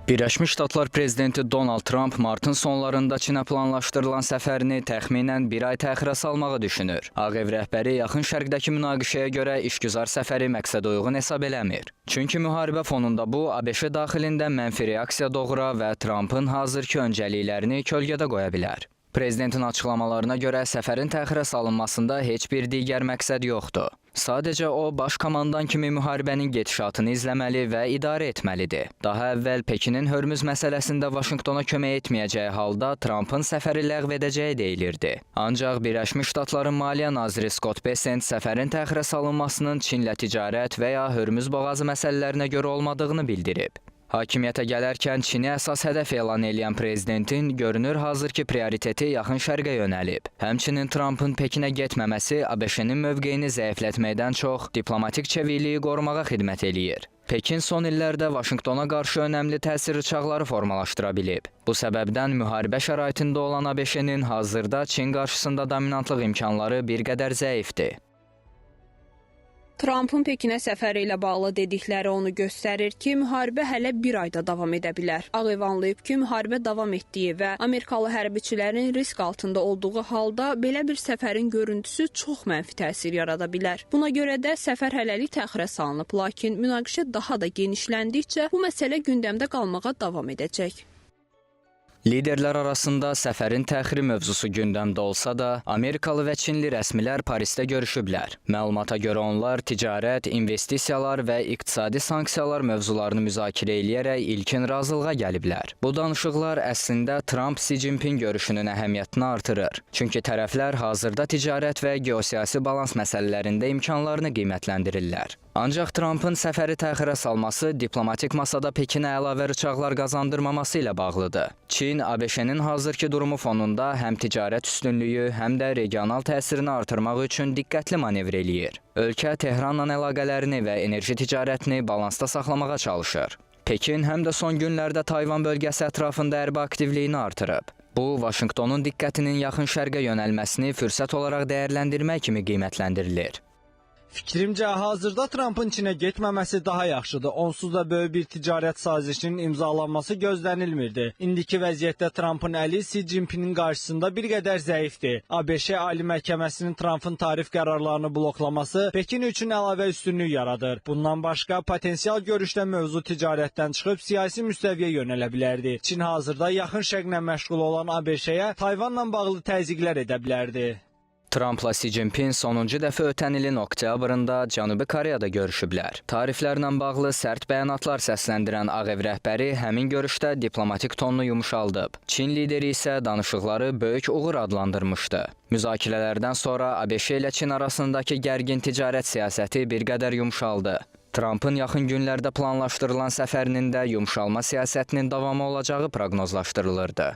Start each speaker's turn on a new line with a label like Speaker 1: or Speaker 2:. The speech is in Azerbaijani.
Speaker 1: Birləşmiş Ştatlar prezidenti Donald Tramp martın sonlarında Çinə planlaşdırılan səfərini təxminən bir ay təxirə salmağı düşünür. Ağ Ev rəhbəri Yaxın Şərqdəki münaqişəyə görə işgüzar səfəri məqsədəuyğun hesab eləmir. Çünki müharibə fonunda bu ABŞ daxilində mənfi reaksiya doğura və Trampın hazırki öncəliklərini kölgədə qoya bilər. Prezidentin açıqlamalarına görə səfərin təxirə salınmasında heç bir digər məqsəd yoxdur. Sadəcə o, baş komandan kimi müharibənin gedişatını izləməli və idarə etməlidir. Daha əvvəl Pekinin Hörmüz məsələsində Vaşinqtona kömək etməyəcəyi halda Trampın səfəri ləğv edəcəyi deyilirdi. Ancaq Birləşmiş Ştatların Maliyyə naziri Scott Bessent səfərin təxirə salınmasının Çinlə ticarət və ya Hörmüz boğazı məsələlərinə görə olmadığını bildirib. Hakimiyyətə gələrkən Çini əsas hədəf elan eləyən prezidentin görünür hazırki prioriteti Yaxın Şərqə yönəlib. Həmçinin Trampın Pekinə getməməsi ABŞ-nin mövqeyini zəiflətməkdən çox diplomatik çevikliyi qorumağa xidmət eləyir. Pekin son illərdə Vaşinqtona qarşı önəmli təsir rıçaqları formalaşdıra bilib. Bu səbəbdən müharibə şəraitində olan ABŞ-nin hazırda Çin qarşısında dominantlıq imkanları bir qədər zəifdir.
Speaker 2: Trampın Pekinə səfəri ilə bağlı dedikləri onu göstərir ki, müharibə hələ bir ayda davam edə bilər. Ağ Ev anlayıb ki, müharibə davam etdiyi və amerikalı hərbiçilərin risk altında olduğu halda belə bir səfərin görüntüsü çox mənfi təsir yarada bilər. Buna görə də səfər hələlik təxirə salınıb, lakin münaqişə daha da genişləndikcə bu məsələ gündəmdə qalmağa davam edəcək.
Speaker 1: Liderlər arasında səfərin təxiri mövzusu gündəmdə olsa da, Amerikalı və Çinli rəsmilər Parisdə görüşüblər. Məlumata görə onlar ticarət, investisiyalar və iqtisadi sanksiyalar mövzularını müzakirə eləyərək ilkin razılığa gəliblər. Bu danışıqlar əslində Tramp-Si Cinpin görüşünün əhəmiyyətini artırır. Çünki tərəflər hazırda ticarət və geosiyasi balans məsələlərində imkanlarını qiymətləndirirlər. Ancaq Trampın səfəri təxirə salması diplomatik masada Pekinə əlavə rıçaqlar qazandırmaması ilə bağlıdır. Çin, ABŞ-nin hazırki durumu fonunda həm ticarət üstünlüyü, həm də regional təsirini artırmaq üçün diqqətli manevr eləyir. Ölkə Tehranla əlaqələrini və enerji ticarətini balansda saxlamağa çalışır. Pekin həm də son günlərdə Tayvan bölgəsi ətrafında hərbi aktivliyini artırıb. Bu, Vaşinqtonun diqqətinin Yaxın Şərqə yönəlməsini fürsət olaraq dəyərləndirmək kimi qiymətləndirilir.
Speaker 3: Fikrimcə, hazırda Trampın Çinə getməməsi daha yaxşıdır. Onsuz da böyük bir ticarət sazişinin imzalanması gözlənilmirdi. İndiki vəziyyətdə Trampın əli Si Cinpinin qarşısında bir qədər zəifdir. ABŞ Ali Məhkəməsinin Trampın tarif qərarlarını bloklaması Pekin üçün əlavə üstünlük yaradır. Bundan başqa potensial görüşdə mövzu ticarətdən çıxıb siyasi müstəviyə yönələ bilərdi. Çin hazırda Yaxın Şərqlə məşğul olan ABŞ-yə Tayvanla bağlı təzyiqlər edə bilərdi.
Speaker 1: Trampla Si Cinpin sonuncu dəfə ötən ilin oktyabrında Cənubi Koreyada görüşüblər. Tariflərlə bağlı sərt bəyanatlar səsləndirən Ağ Ev rəhbəri həmin görüşdə diplomatik tonunu yumşaldıb. Çin lideri isə danışıqları böyük uğur adlandırmışdı. Müzakirələrdən sonra ABŞ ilə Çin arasındakı gərgin ticarət siyasəti bir qədər yumşaldı. Trampın yaxın günlərdə planlaşdırılan səfərinin də yumşalma siyasətinin davamı olacağı proqnozlaşdırılırdı.